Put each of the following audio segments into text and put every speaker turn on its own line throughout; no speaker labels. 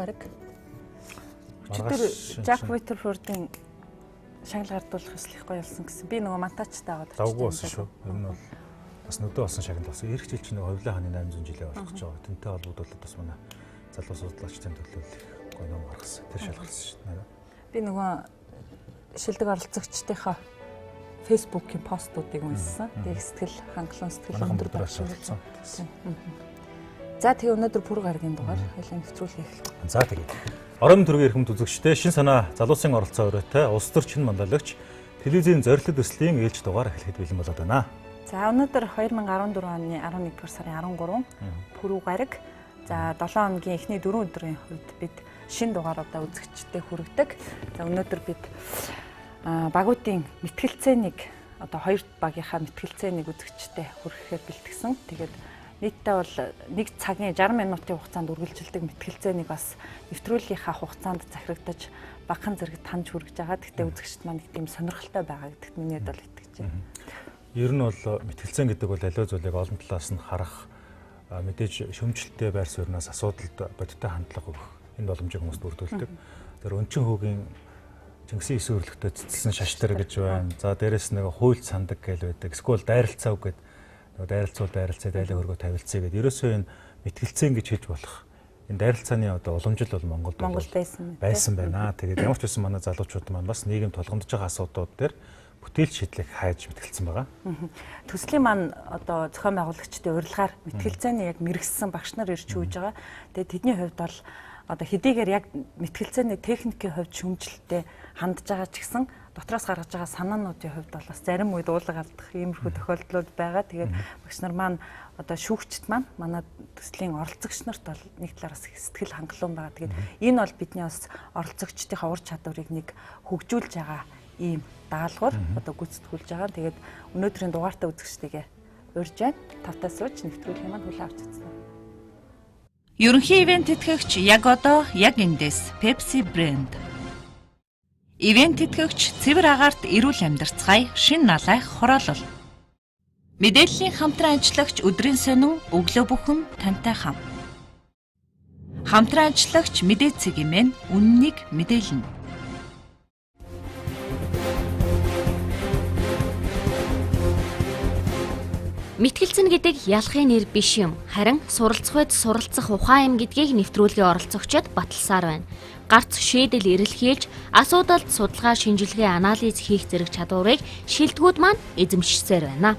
Пүрү гараг. Өчигдөр Жак Уитерфордын шагнал гардуулах ёслол их гоё болсон гэсэн. Би нөгөө монтажтай аваад
Давгүй болсон шүү. Ер нь бол бас нүдэ болсон шагнал болсон. Ирэх жил чинь нөгөө Хувлаа хааны 800 жилээ болох гэж байгаа. Тэнтэй холбогдуулаад бас манай залуу судлаачдын төлөөлөл их гоё ном гаргасан. Тэр шалгарсан шүү дээ.
Би нөгөө шилдэг оролцогчдынхаа Facebook-ийн постуудыг уншсан. Тэгээ сэтгэл хангалуун, сэтгэл
Манайхан
өндөр
бүгд бас оролцсон.
За, тэгээ өнөөдөр Пүрү гарагийн дугаар хоёлаа нэвтрүүлгээ эхлэв.
За, тэгээд орон төргийн эрхэм үзэгчдээ, шин санаа залуусын оролцоо өрөөтэй улс төр чин мандалагч телевизийн зорилт төслийн ээлж дугаар эхлэхэд бэлэн болоод байна.
За, өнөөдөр 2014 оны 11 дугаар сарын 13, Пүрү гараг. За, 7 хоногийн эхний 4 өдрийн хувьд бид шин дугааруудаа үзэгчдэд хүргэдэг. За, өнөөдөр бид багуудын мэтгэлцээнийг, одоо хоёр багийнхаа мэтгэлцээнийг үзэгчдэд хүргэхээр бэлтгэсэн. Тэгээд нийтдээ бол нэг цагийн 60 минутын хугацаанд үргэлжилдэг мэтгэлцээнийг бас нэвтрүүлгийнхаа хугацаанд захирагдаж багахан зэрэг таньж хүргэж байгаа. Гэхдээ үзэгчд маань нэг тийм сонирхолтой байгаа гэдэгт миний хувьд бол итгэж байна.
Ер нь бол мэтгэлцээн гэдэг бол аливаа зүйлийг олон талаас нь харах, мэдээж шөмжлөлттэй байр суурнаас асуудалд бодиттой хандлага өгөх энэ боломжийг хүмүүст бүрдүүлдэг. Тэр өнчин хүүгийн Чингисийн 9 өрлөгтөө цэцэлсэн шаш тэр гэж байна. За, дээрэс нэг хуйлд сандаг гэл байдаг. Эсвэл дайралцаа үг гэдэг, нөгөө дайралцуул дайралцаа дайлаа хөргөө тавилцъя гэдэг. Ерөөсөө энэ мэтгэлцээн гэж хэлж болох энэ дайралцааны одоо уламжил бол Монголд
Монгол байсан.
байсан байна. Тэгээд ямар ч байсан манай залуучууд маань бас нийгэм тулгамдж байгаа асуудлууд дээр бүтээл шийдлийг хайж мэтгэлцсэн байгаа.
Төслийн маань одоо зохион байгуулагчдын урилгаар мэтгэлцээний яг мэргэссэн багш нар ирж хүүж байгаа. Тэгээд тэдний хувьд бол одоо хэдийгээр яг мэтгэлцээний техникийн хувьд шүүмжлэлтэй хандж байгаа ч гэсэн дотроос гаргаж байгаа санаануудын хувьд бол бас зарим үед уулга алдах иймэрхүү тохиолдлууд байгаа. Тэгээд багш нар маань, одоо шүүгчд маань, манай төслийн оролцогч нарт бол нэг талаараас их сэтгэл хангалуун байгаа. Тэгээд энэ бол бидний бас оролцогчдынхаа ур чадварыг нэг хөгжүүлж байгаа ийм даалгавар одоо гүйцэтгүүлж байгаа. Тэгээд өнөөдрийн дугаартай үзэгчдийгээ урьж байна. Тавтаа сууж нэвтрүүлгийн маань хүлээн авч үзсэн.
Ерөнхий ивээн тэтгэгч яг одоо яг эндээс Pepsi брэнд. Ивээн тэтгэгч цэвэр агаарт эрүүл амьдарцгаая, шин налайх хороолол. Мэдээллийн хамтран ажиллагч өдрийн сонин, өглөө бүхэн тантай хамт. Хамтран ажиллагч мэдээ цэг имэн үннийг мэдээлнэ.
Мэтгэлцэн гэдэг ялахын нэр биш юм. Харин суралцах үед суралцах ухаан юм гэдгийг нэвтрүүлгийн оролцогчид баталсаар байна. Гарц шийдэл эрэлхийлж, асуудалд судалгаа, шинжилгээ, анализ хийх зэрэг чадварыг шилдэгүүд маань эзэмшсээр байна.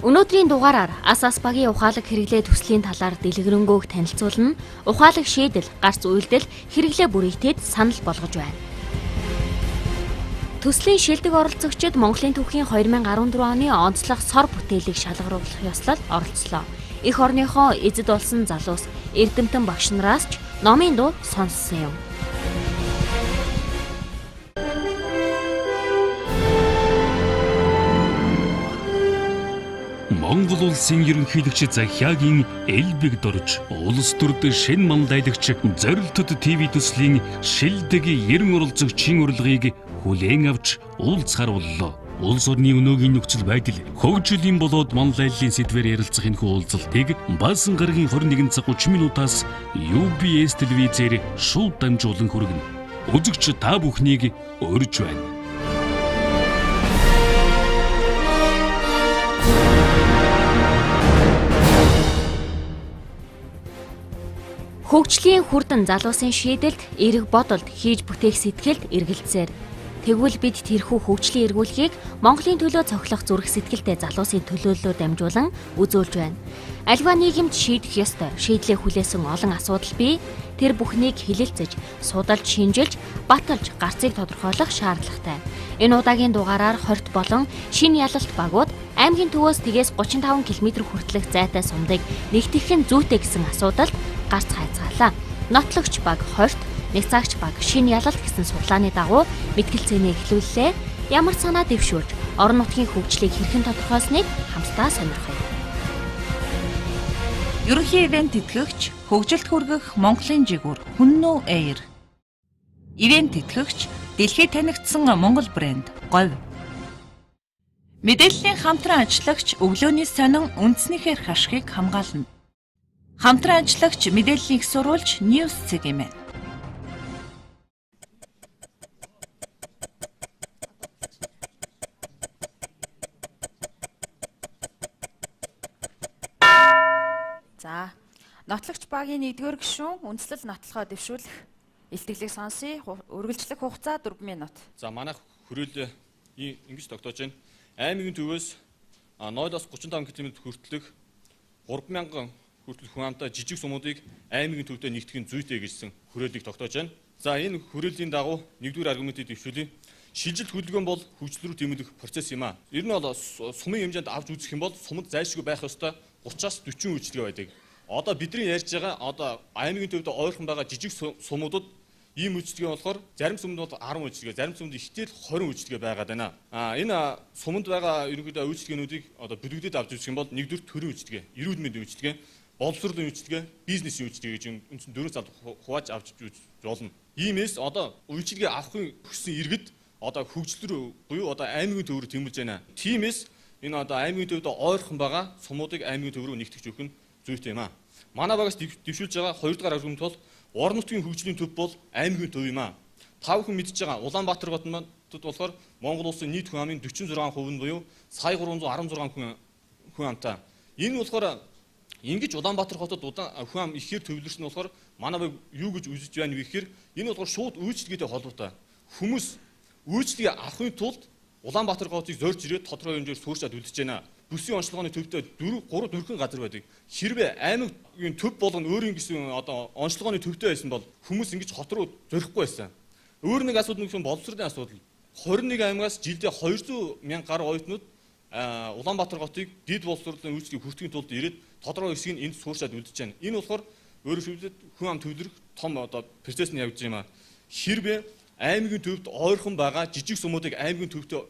Өнөөдрийн дугаараар ас ас багийн ухаалаг хэрэглээ төслийн талаар дэлгэрэнгүйг танилцуулна. Ухаалаг шийдэл, гарц үйлдэл, хэрэглээ бүрийг тэд санал болгож байна. Төслийн шилдэг оролцогчид Монголын түүхийн 2014 оны онцлог сор бүтээлийг шалгаруулах ёслолд оролцлоо. Эх орныхоо эзэд болсон залуус, эрдэмтэн багш нараас ч номын дуу сонссон юм.
Монгол улсын ерөнхийлөгч Захиагийн элбэг дорж, улс төрд шин манлайлагч Зорилтод ТV төслийн шилдэг 90 оролцогчийн урилгыг хүлээн авч уулзахар боллоо. Улс орны өнөөгийн нөхцөл байдал, хөгжлийн болоод манлайллын сэдвээр ярилцах энэхүү уулзалтыг Баасан гарагийн 21 цаг 30 минутаас UBS телевизээр шууд дамжуулан хүргэнэ. Үзэгч та бүхнийг урьж байна.
Хөгжлийн хүрдэн залуусын шийдэлд, эерэг бодолд, хийж бүтээх сэтгэлд эргэлзээр. Тэгвэл бид тэрхүү хөгжлийн эргүүлэхийг Монголын төлөө цохилох зүрх сэтгэлтэй залуусын төлөөллөөр дамжуулан үзүүлж байна. Аливаа нийгэмд шийдэх ёстой, шийдлээ хүлээсэн олон асуудал бий. Тэр бүхнийг хэлэлцэж, судалж, шинжилж, баталж, гарцыг тодорхойлох шаардлагатай. Энэ удаагийн дугаараар хорт болон шин ялалт багууд аймгийн төвөөс тэгээс 35 км хүртэлх зайтай сумдыг нэгтгэх нь зүйтэй гэсэн асуудалд гарц хайцгаалаа. Нотлогч баг хорт, нэг цагч баг шин ялалт гэсэн судлааны дагуу мэтгэлцээний эхлүүллээ. Ямар санаа дэвшүүлж орон нутгийн хөгжлийг хэрхэн тодорхойлсныг хамтдаа сонирхъя.
Ерөнхий ивээн тэтгэгч хөгжилт хүргэх Монголын жигүүр Хүннү Air. Ивээн тэтгэгч дэлхийд танигдсан Монгол брэнд Говь. Мэдээллийн хамтран ажиллагч өглөөний сонин үндснийхээ эрх ашигыг хамгаална. Хамтран ажиллагч мэдээллийн их сурвалж News цэг юм.
За, нотлогч багийн 1-р гишүүн үндэслэл нотлохоо дэвшүүлэх илтгэлийг сонсъё. Үргэлжлэх хугацаа 4 минут.
За, манайх хүрээлэл ингэж тогтоож байна. Аймгийн төвөөс 0-оос 35 км хүртэлх 3000 хүртэл хүн амтай жижиг сумуудыг аймгийн төвдөө нэгтгэх нь зүйтэй гэсэн хүрээллийг тогтоож байна. За, энэ хүрээллийн дагуу 1-р аргументыг дэвшүүлье. Шилжилт хөдөлгөөн бол хөгжил рүү тэмүүлэх процесс юм аа. Ер нь бол сумын хэмжээнд авч үзэх юм бол сумд зайлшгүй байх ёстой 30-аас 40 үйлчилгээ байдаг. Одоо бидний ярьж байгаа одоо аймгийн төвд ойрхон байгаа жижиг сумуудад ийм үйлчилгээ болохоор зарим сумд бол 10 үйлчилгээ, зарим сумд ихтэй л 20 үйлчилгээ байгаад байна. Энэ суманд байгаа ерөнхийдөө үйлчилгээнүүдийг одоо бүлэгдээд авч үзэх юм бол нэгдүгээр төрийн үйлчилгээ, эрүүл мэндийн үйлчилгээ, боловсролын үйлчилгээ, бизнесийн үйлчилгээ гэж үндсэн дөрвөн цалд хувааж авч үзэж болно. Иймээс одоо үйлчилгээ авахын хүссэн иргэд одоо хөгжил рүү буюу одоо аймгийн төв рүү тэмүүлж байна. Тиймээс энэ одоо аймгийн төвд ойрхон байгаа сумуудыг аймгийн төв рүү нэгтгэж өгөх нь зүйтэй юм аа. Манай багаас дэвшүүлж байгаа 2 дугаар аргумент бол орон нутгийн хөгжлийн төв бол аймгийн төв юм аа. Та бүхэн мэдж байгаа Улаанбаатар хотод болохоор Монгол улсын нийт хүн амын 46% нь буюу сая 316 хүн амтай. Энэ болохоор ингэж Улаанбаатар хотод хүн ам ихээр төвлөрсөн болохоор манай баг юу гэж үзэж байна вэ гэхээр энэ болохоор шууд үйлчилгээтэй холбоотой. Хүмүүс үйлчилгээ авахын тулд Улаанбаатар хотыг зорж ирээд тодорхой хэмжээгээр суурьшаад үлдэж байна. Бүсийн онцлогооны төвдөө 4 3 дөрвөн газар байдаг. Хэрвээ аймгийн төв болгоно өөрийн гэсэн одоо онцлогооны төвтэй байсан бол хүмүүс ингэж хот руу зорихгүй байсан. Өөр нэг асуудал нь гэсэн боловсролын асуудал. 21 аймагаас жилдээ 200 мянга гаруй оюутнууд Улаанбаатар хотыг дэд боловсролын үйлчлэгийг хүртэхийн тулд ирээд тодорхой хэсгийг энд суурьшаад үлдэж байна. Энэ болохоор өөрөөр хэлбэл хүн ам төвлөрөх том одоо процесс нь явж байгаа юм аа. Хэрвээ аймгийн төвд ойрхон байгаа жижиг сумуудыг аймгийн төвдөө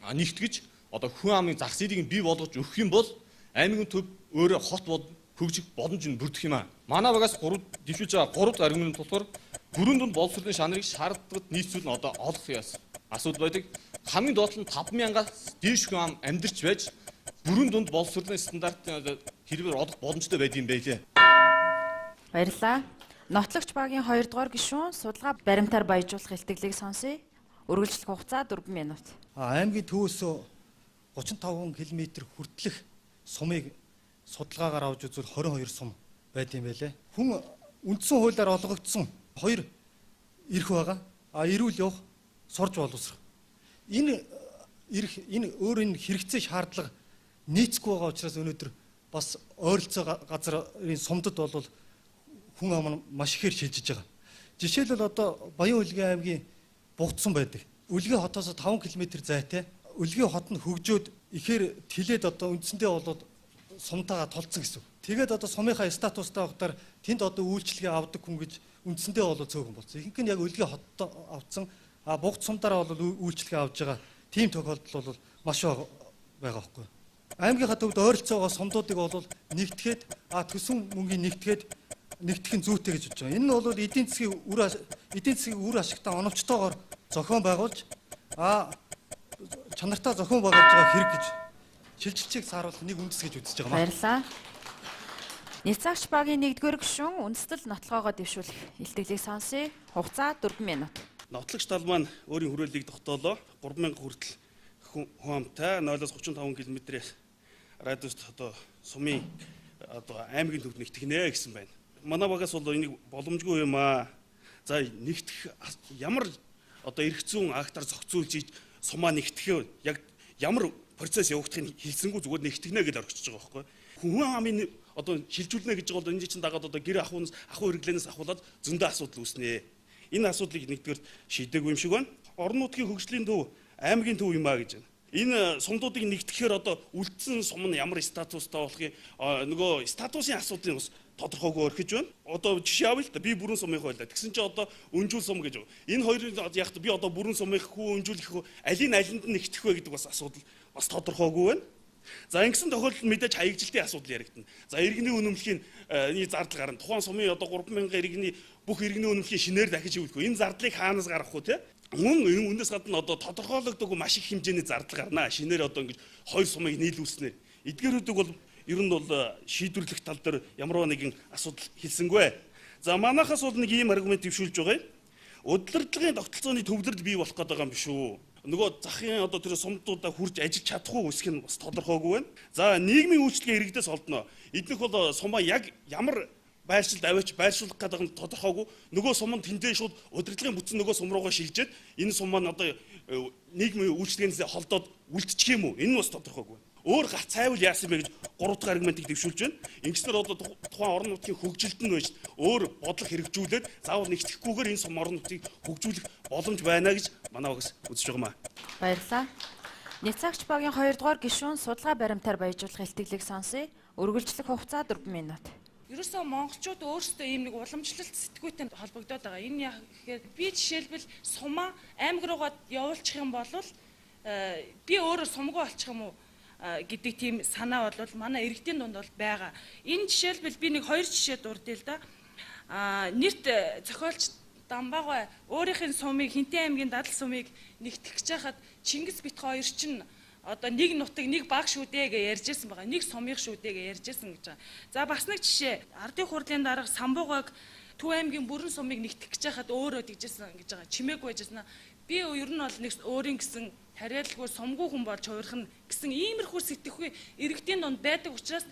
нэгтгэж одоо хүн амын зах зээлийг бий болгож өгөх юм бол аймгийн төв өөрөө хот бол хөгжих боломж нь бүрдэх юм аа. Манай багаас 3 дэвшүүлж байгаа 3 дахь аргумент болохоор бүрэн дунд боловсролын шанарыг шаардлагат нийцүүл нь одоо олох яас асуудал байдаг. Хамгийн доод нь 5000-аас дээш хүн ам амьдарч байж бүрэн дунд боловсролын стандартын хэрвээ олох боломжтой байдаг юм байлээ.
Баярлалаа. Нотлогч багийн 2 дугаар гишүүн судалгаа баримтаар баяжуулах илтгэлийг сонсъё. Үргэлжлэх хугацаа 4 минут.
Аймгийн төвөөс 35 км хүртэлх сумыг судалгаагаар авч үзвэл 22 сум байд юм байлээ. Хүн үндсэн хуулиар олгогдсон 2 эрх байгаа. Эрүүл явах, сурж боловсрох. Энэ эрх, энэ өөр энэ хэрэгцээ шаардлага нийцэхгүй байгаа учраас өнөөдөр бас ойролцоо газрын сумдад бол хүн ам нь маш ихээр шилжиж байгаа. Жишээлбэл одоо Баян-Өлгийн аймгийн Бугдсан байдаг. Өлгийн хотоос 5 км зайтай. Өлгийн хот нь хөгжөөд ихээр тэлээд одоо үндсэндээ болоод сумтайгаа толцсон гэсэн. Тэгээд одоо сумынхаа статустай байхдаар тэнд одоо үйлчилгээ авдаг хүн гэж үндсэндээ болоод цөөхөн болсон. Ихэнх нь яг Өлгийн хотод авцсан. А Бугд сумдаараа бол үйлчилгээ авж байгаа. Тийм тохиолдол бол маш бага байгаа байхгүй. Аймгийнхаа төвд ойролцоогоо сумдуудыг бол нэгтгэхэд төсөн мөнгийн нэгтгэхэд нэгтгэх нь зүйтэй гэж бодож байгаа. Энэ нь бол эдийн засгийн үр ашигтай оновчтойгоор зохион байгуулж чанартай зохион байгуулж байгаа хэрэг гэж шилжилтийг сааруулах нэг үндэс гэж үзэж байгаа юм.
Баярлалаа. Няцаагч багийн 1-р гишүүн үндэслэл нотлогоогоо дэвшүүлэх илтгэлийг сонсъё. Хугацаа 4 минут.
Нотлогч тал маань өөрийн хүрээллийг тогтоолоо. 3000 хүртэл хүн амтай 0-оос 35 км-ээс радиуст одоо сумын одоо аймгийн төвд нэгтгэнэ гэсэн байна. Манай багаас бол энийг боломжгүй юм аа. За нэгтгэх ямар одоо эрх зүйн актаар зохицуулж ийж сумаа нэгтгэх яг ямар процесс явагдахыг хэлсэнгүү зүгээр нэгтгэнэ гэж орчиж байгаа байхгүй. Хүн амын одоо шилжүүлнэ гэж байгаа бол энэ чинь дагаад одоо гэр ахуйнаас ахуй хэрэглэнээс ахуулаад зөндөө асуудал үүснэ. Энэ асуудлыг нэгдүгээр шийдээгүй юм шиг байна. Орон нутгийн хөгжлийн төв аймгийн төв юм а гэж байна. Энэ сумдуудыг нэгтгэхээр одоо үлдсэн сум нь ямар статустай болох юм нөгөө статусын асуудлыг бас тодорхойгүй орхиж байна. Одоо жишээ авъя л да. Би бүрэн сумынх байлаа. Тэгсэн чинь одоо өнжүүл сум гэж. Энэ хоёрын яг би одоо бүрэн сумынх хүү өнжүүлэх хүү алийг алинд нь нэгтгэх вэ гэдэг бас асуудал бас тодорхойгүй байна. За ингэсэн тохиолдолд мэдээж хаягжилтын асуудал яригдана. За иргэний үнэмлэхийн зардал гарна. Тухайн сумын одоо 3000 иргэний бүх иргэний үнэмлэхийн шинээр дахиж хөвлөх. Энэ зардлыг хаанаас гаргах вэ те? Мөн үүнээс гадна одоо тодорхойлогдоогүй маш их хэмжээний зардал гарна. Шинээр одоо ингэж хоёр сумыг нийлүүлснээр эдгээрүүдийг бол Ер нь бол шийдвэрлэх тал дээр ямар нэгэн асуудал хэлсэнгүй. За манайхаас бол нэг ийм аргумент дэвшүүлж байгаа юм. Удирдлагын тогтолцооны төвлөрөл бий болох гэдэг юм биш үү? Нөгөө захын одоо тэр сумдуудаа хурж ажиллаж чадахгүй үсэх нь бас тодорхойгүй байна. За нийгмийн үйлчлэгээ иргэдээс олдно. Эднийх бол сумаа яг ямар байршилд аваач байршуулах гэдэг нь тодорхойгүй. Нөгөө сум нь тэндээ шууд удирдлагын бүтсэн нөгөө сум руугаа шилжээд энэ сум маань одоо нийгмийн үйлчлэгээнээс холдоод үлдчих юм уу? Энэ нь бас тодорхойгүй. Өөр гарц айвал яасан бэ гэж 3 дахь аргументыг дэвшүүлж байна. Ингэснээр одоо тухайн орон нутгийн хөгжилд нь байж өөр бодлого хэрэгжүүлээд заавал нэгтгэхгүйгээр энэ сум орон нутгийг хөгжүүлэх боломж байна гэж манай багс үзэж байгаа маа.
Баярлалаа. Няцаагч багийн 2 дугаар гишүүн судалгаа баримтаар баяжуулах илтгэлийг сонсъё. Үргэлжлэх хугацаа 4 минут.
Ерөөсөө монголчууд өөрсдөө ийм нэг уламжлалт сэтгүүтэй холбогдоод байгаа. Энэ яг гэхээр би жишээлбэл сумаа аймаг руугаа явуулчих юм бол би өөрөө сумгүй болчих юм уу гэдэг тийм санаа бол манай иргэдийн дунд бол байгаа. Энэ жишээлбэл би нэг хоёр жишээ дурдъя л да. Нэрт зохиолч Дамбаагай өөрийнх нь сумыг Хинтээ аймгийн дадал сумыг нэгтгэх гэж хахад Чингис бит хоёр чинь одоо нэг нутаг нэг баг шүү дээ гэж ярьжсэн байгаа. Нэг сумыг шүү дээ гэж ярьжсэн гэж байгаа. За бас нэг жишээ. Ардын хурлын дарга Самбуугаг Төв аймгийн бүрэн сумыг нэгтгэх гэж хахад өөрөө тэгжсэн гэж байгаа. Чимээгүй байжсэн. Би ер нь бол нэг өөрийн гэсэн тариалгүй сумгүй хүн болж хувирах нь гэсэн иймэрхүү сэтгэхүй иргэдийн дунд байдаг учраас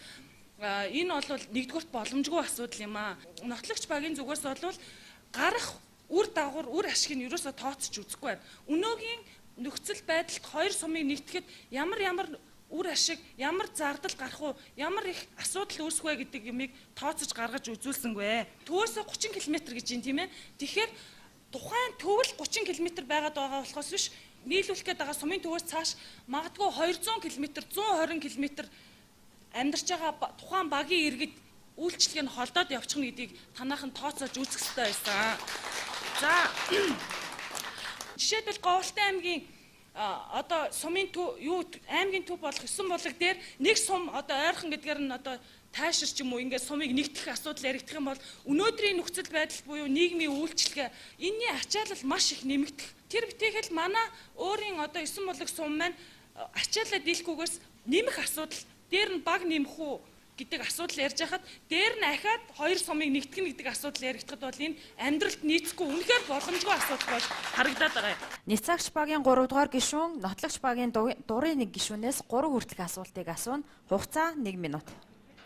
энэ бол нэгдүгüрт боломжгүй асуудал юм аа. Нотлогч багийн зүгээс бол гарах үр дагавар, үр ашиг нь ерөөсөө тооцож үзэхгүй байна. Өнөөгийн нөхцөл байдалд хоёр сумыг нэгтгэхэд ямар ямар үр ашиг, ямар зардал гарах уу, ямар их асуудал үүсэх вэ гэдэг юмыг тооцож гаргаж үзүүлсэнгүй. Төвөөсөө 30 км гэж юм тийм ээ. Тэгэхээр тухайн төвөл 30 км байгаад байгаа болохоос биш нийлүүлэх гээд байгаа сумын төвөөс цааш магадгүй 200 км, 120 км амьдарч байгаа тухайн багийн иргэд үйлчлэгийг нь холдоод явчихна гэдгийг танаахан тооцоолж үзэх хэрэгтэй байсан. За жишээлбэл Говьлтай аймгийн одоо сумын төв юу аймгийн төв болох 9 булаг дээр нэг сум одоо ойрхон гэдгээр нь одоо таашир ч юм уу ингээд сумыг нэгтгэх асуудал яригдах юм бол өнөөдрийн нөхцөл байдал буюу нийгмийн үйлчлэгээ энэний ачаалал маш их нэмэгдэх. Тэр битгийхэл манай өөрийн одоо 9 булаг сум маань ачаалал дийлэхгүйгээс нэмэх асуудал дээр нь баг нэмэх үү гэдэг асуудал ярьж хахад дээр нь ахаад хоёр сумыг нэгтгэх гэдэг асуудал яригдахад бол энэ амьдралд нийцэхгүй үнэхээр боломжгүй асуудал болж харагдаад байгаа юм.
Няцаагч багийн 3 дугаар гишүүн, нотлогч багийн дурын 1 гишүүнээс 3 хүртэлх асуултыг асууна. Хугацаа 1 минут.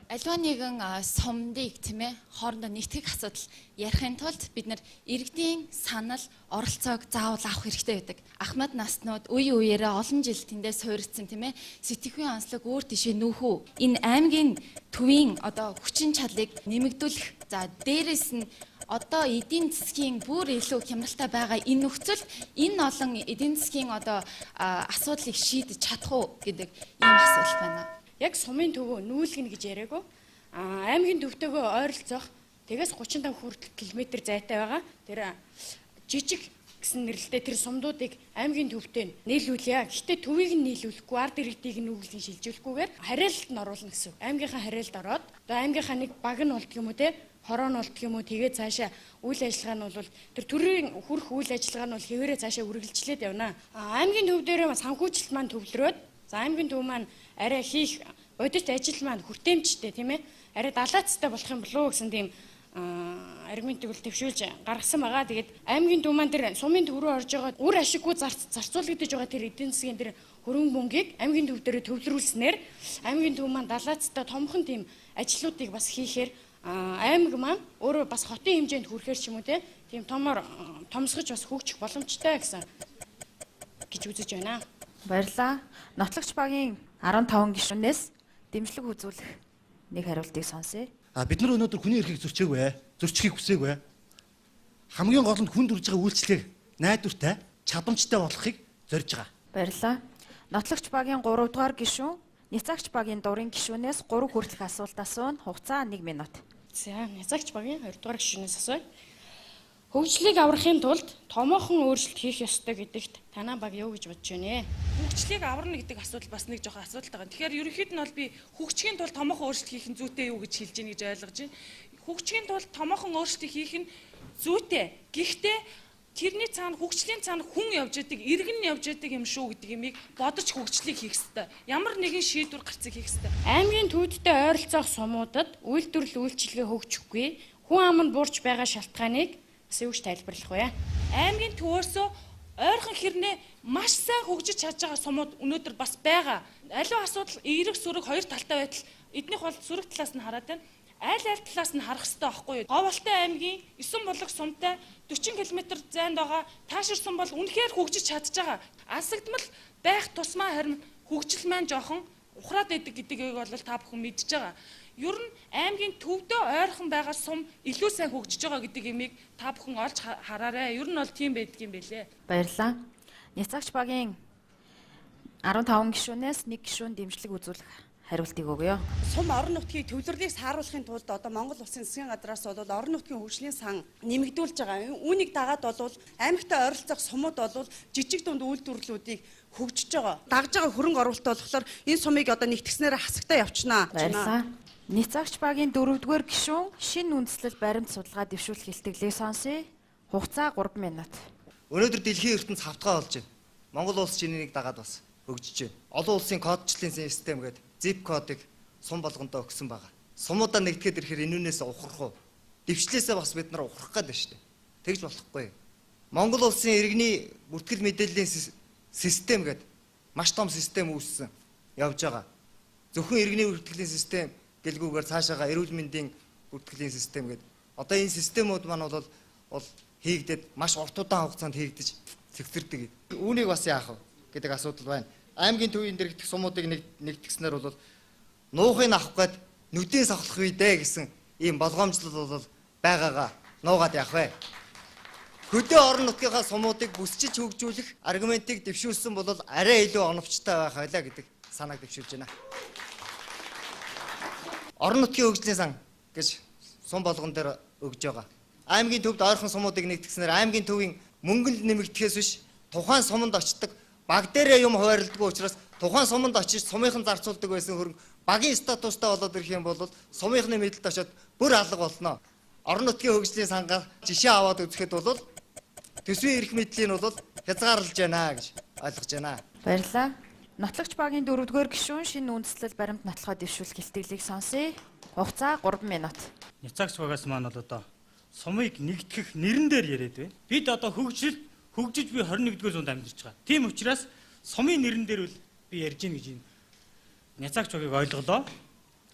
Аливаа нэгэн сумдыг тийм ээ хоорондоо нэгтгэх асуудал ярихын тулд бид нар иргэдийн санал оролцоог заавал авах хэрэгтэй байдаг. Ахмад наснууд үе үеэрээ олон жил тэндээ суурьдсан тийм ээ сэтгэхүйн онцлог өөр тишээ нүүх үү. Энэ аймгийн төвийн одоо хүчин чадлыг нэмэгдүүлэх, за дээрэс нь одоо эдийн засгийн бүр илүү хямралтай байгаа энэ нөхцөлд энэ олон эдийн засгийн одоо асуудлыг шийдэж чадах уу гэдэг ийм асуулт байна.
Яг сумын төвөө нүүлгэнэ гэж яриаггүй. Аймгийн төвтэйгөө ойролцоох тэгээс 35 хүртэл километр зайтай байгаа. Тэр жижиг гэсэн нэрлэлтэй тэр сумдуудыг аймгийн төвтэй нийлүүлье. Гэхдээ төвийг нь нийлүүлэхгүй, ард иргэдийг нь нүгэлэн шилжүүлэхгүйгээр хариалт нь оруулна гэсэн. Аймгийнхаа хариалт ороод одоо аймгийнхаа нэг баг нь болдго юм уу те хороо нь болдго юм уу тэгээ цаашаа үйл ажиллагаа нь бол тэр төрийн хүрх үйл ажиллагаа нь бол хэвээрээ цаашаа үргэлжлээд явна. Аймгийн төв дээр санхүүжилт маань төвлөрөөд за аймгийн төв маань арай хийх бодит ажил маань хүртээмжтэй тийм ээ арай далаацтай болох юм болов уу гэсэн тийм аргументыг бол төвшүүлж гаргасан байгаа. Тэгээд аймгийн төв маань тэр сумын төв рүү орж байгаа үр ашиггүй зарцуулагдаж байгаа тэр эдийн засгийн тэр хөрөнгө мөнгийг аймгийн төв дээр төвлөрүүлснээр аймгийн төв маань далаацтай томхон тийм ажлуудыг бас хийхээр аймаг маань өөрөө бас хотын хэмжээнд хүрэхээр ч юм уу тийм томор томсгож бас хөгжих боломжтой гэсэн гэж үзэж байна.
Баярлалаа. Нотлогч багийн 15 гишүүнээс дэмжлэг үзүүлэх нэг хариултыг сонсъё.
Бид нар өнөөдөр хүний эрхийг зөрчөөгүй, зөрчихийг хүсээгүй. Хамгийн гол нь хүнд хүрж байгаа үйлчлэгийг найдвартай, чадамжтай болгохыг зорж байгаа.
Баярлалаа. Нотлогч багийн 3 дугаар гишүүн, Няцаагч багийн дурын гишүүнээс 3 хүртэлх асуулт асууна. Хугацаа 1 минут.
За, Няцаагч багийн 2 дугаар гишүүнээс асууя. Хөгжлийг аврахын тулд томоохон өөрчлөлт хийх ёстой гэдэгт танай баг юу гэж бодож байна вэ?
Хөгжлийг аварна гэдэг асуудал бас нэг жоохон асуудалтай байгаа. Тэгэхээр ерөнхийд нь бол би хөгжихийн тулд томоохон өөрчлөлт хийх нь зүйтэй юу гэж хэлж гин гэж ойлгож байна. Хөгжихийн тулд томоохон өөрчлөлт хийх нь зүйтэй. Гэхдээ Тэрний цаана хөгжлийн цаана хүн явж яадаг, иргэн явж яадаг юм шүү гэдэг юмыг бодож хөгжлийг хийх ёстой. Ямар нэгэн шийдвэр гарцыг хийх ёстой.
Аймгийн төвдтэй ойролцоох сумуудад үйлдвэрлэл үйлчилгээ хөгжихгүй, хүн ам нь буурч байгаа шалтгааныг бас юу гэж тайлбарлах вэ?
Аймгийн төвөөсөө ойрхон хэрнээ маш сайн хөгжиж чадж байгаа сумууд өнөөдөр бас байгаа. Аливаа асуудал эерэг сөрөг хоёр талтай байтал эднийх бол сөрөг талаас нь хараад байна. Аль аль талаас нь харах хэрэгтэй байхгүй юу? Говьолтой аймгийн 9 булаг сумтай 40 км зайд байгаа таашир сум бол үнэхээр хөгжиж чадж байгаа. Асагдмал байх тусмаа харин хөгжил маань жоохон ухраад байдаг гэдгийг бол та бүхэн мэдж байгаа. Ер нь аймгийн төвдөө ойрхон байгаа сум илүү сайн хөгжиж байгаа гэдэг юмыг та бүхэн олж хараарай. Ер нь бол тийм байдаг юм байлээ.
Баярлалаа. Няцаагч багийн 15 гишүүнээс 1 гишүүн дэмжлэг үзүүлэх хариултыг өгье.
Сум орон нутгийн төвлөрлийг сааруулахын тулд одоо Монгол Улсын засгийн газраас бол орон нутгийн хөгжлийн сан нэмэгдүүлж байгаа. Үүнийг дагаад бол аймагтай ойролцоох сумууд бол жижиг дунд үйлдвэрлэлүүдийг хөгжиж байгаа. Дагж байгаа хөрөнгө оруулалт болохоор энэ сумыг одоо нэгтгснээр хасагтаа явчихнаа.
Баярлалаа. Няцаагч багийн 4-р гишүүн шинэ үндэслэл баримт судалгаа дэвшүүлэх илтгэлийг сонсъё. Хугацаа 3 минут.
Өнөөдөр дэлхийн ертөнц хавтгай болж байна. Монгол улс чинийг дагаад бас хөгжиж байна. Олон улсын кодчлалын систем гэдэг zip кодыг сум болгондоо өгсөн байгаа. Сумуудаа нэгтгэхэд ирэхээр энүүнээс ухрах уу? Дэвшлээсээ бас бид нар ухрах гээд байна шүү дээ. Тэгж болохгүй. Монгол улсын иргэний бүртгэл мэдээллийн систем гэдэг маш том систем үүссэн явж байгаа. Зөвхөн иргэний бүртгэлийн систем гэлгүүгээр цаашаага эрүүл мэндийн бүртгэлийн систем гэдэг. Одоо энэ системүүд маань бол хийгдээд маш урт удаан хугацаанд хийгдэж цэгцэрдэг. Үүнийг бас яах вэ гэдэг асуудал байна. Аймгийн төвийн дэрэгдэх сумуудыг нэгтгэснээр бол нуухыг авах гээд нүдийн савлах үе дээ гэсэн ийм болгоомжлол бол байгаагаа нуугаад явах вэ. Хөдөө орон нутгийнхаа сумуудыг бүсчиж хөгжүүлэх аргументыг дэвшүүлсэн бол арай илүү оновчтой байх байлаа гэдэг санааг дэвшүүлж байна. Орон нутгийн хөгжлийн сан гэж сум болгон дээр өгж байгаа. Аймгийн төвд ойрхон сумуудыг нэгтгэснээр аймгийн төвийн мөнгөнд нэмэгдэхээс биш тухайн суманд очдог баг дээрээ юм хуваарлдаггүй учраас тухайн суманд очиж сумынхан зарцуулдаг байсан хөрөнгө багийн статустай болоод ирэх юм бол сумынхны мэдэлд очиод бүр алга болно. Орон нутгийн хөгжлийн сангаар жишээ аваад үзэхэд бол төсвийн эрх мэдлийн бол хязгаарлаж байна гэж ойлгож байна.
Баярлалаа. Нотлагч багийн 4-р гишүүн шинэ үндэслэл баримт нотлохоо дэвшүүлэх илтгэлийг сонсъё. Хугацаа 3 минут.
Няцаагч багаас маань бол одоо сумыг нэгтгэх нэрэн дээр яриад байна. Бид одоо хөгжил хөгжиж би 21-р зуунд амьдарч байгаа. Тийм учраас сумын нэрэн дээр бол би ярьж гин гэж энэ няцаагч багийг ойлголоо.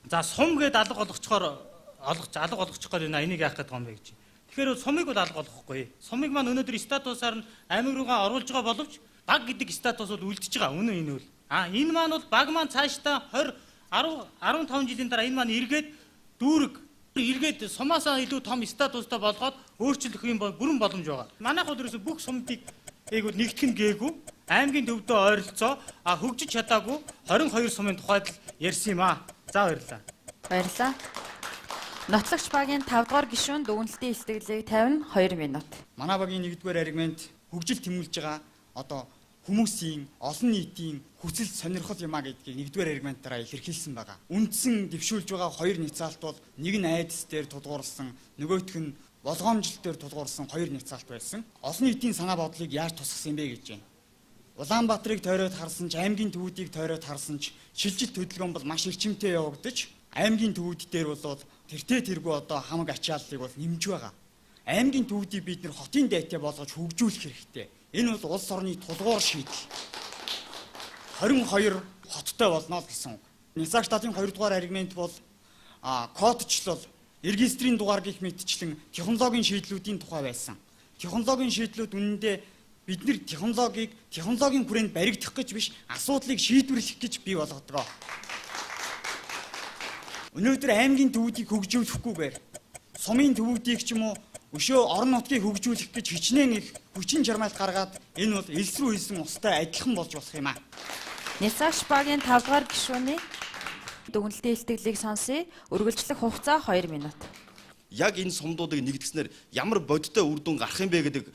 За сум гээд алга болгочхоор алга болгочих гээд байна. Энийг яах гээд байгаа юм бэ гэж. Тэгэхээр сумыг бол алга болгохгүй. Сумыг маань өнөөдөр статусаар нь аймаг руугаа оруулж байгаа боловч баг гэдэг статус бол үлдчихэж байгаа. Үнэн энэ бол. Энэ маань бол баг маань цаашдаа 20 10 15 жилийн дараа энэ маань эргээд дүүрэг эргээд сумаасаа илүү том статустай болгоод өөрчлөх юм бүрэн боломж байгаа. Манайх бол ерөөсө бүх сумдыг эйгүүд нэгтгэн гээгүй аймгийн төвдөө ойролцоо хөгжиж чадаагүй 22 сумын тухайд л ярьсан юм аа. За баярлалаа.
Баярлалаа. Нотлагч багийн 5 дугаар гишүүн дүгнэлтийн илтгэлийг тавина 2 минут.
Манай багийн 1-р аргумент хөгжил тэмүүлж байгаа одоо хүмүүсийн олон нийтийн хүсэл сонирхол юм а гэдгийг 1-р аргументаараа илэрхийлсэн байгаа. Үндсэн дэвшүүлж байгаа хоёр няцаалт бол нэг нь айдас дээр тулгуурласан, нөгөөх нь болгоомжлол дээр тулгуурласан хоёр няцаалт байсан. Олон нийтийн санаа бодлыг яаж тусгасан юм бэ гэж байна. Улаанбаатарыг тойроод харсан ч, аймгийн төвүүдийг тойроод харсан ч шилжилт хөдөлгөөн бол маш эрчимтэй явагдаж, аймгийн төвүүд дээр бол тэртээ тэргүй одоо хамаг ачааллыг бол нэмж байгаа. Аймгийн төвүүдийг бид нэр хотын дайтай болгож хөгжүүлэх хэрэгтэй. Энэ бол улс орны тулгуур шийдэл. 22 хоттой болно л гэсэн үг. Няцааг штатын 2 дугаар аргумент бол кодчлол, регистрийн дугаар гих мэтчлэн технологийн шийдлүүдийн тухай байсан. Технологийн шийдлүүд үнэндээ бид нэр технологиг технологийн хүрээнд баригдах гэж биш, асуудлыг шийдвэрлэх гэж бий болгодог. Өнөөдөр аймгийн төвүүдийг хөгжүүлэхгүйгээр сумын төвүүдийг ч юм уу өшөө орон нутгийг хөгжүүлэх гэж хичнээн их хүчин чармайлт гаргаад энэ бол элс рүү хийсэн устай адилхан болж болох юм аа.
Няцаагч багийн 5 дугаар гишүүний дүгнэлтийн илтгэлийг сонсъё. Үргэлжлэх хугацаа 2 минут.
Яг энэ сумдуудыг нэгтгэснээр ямар бодиттой үр дүн гарах юм бэ гэдэг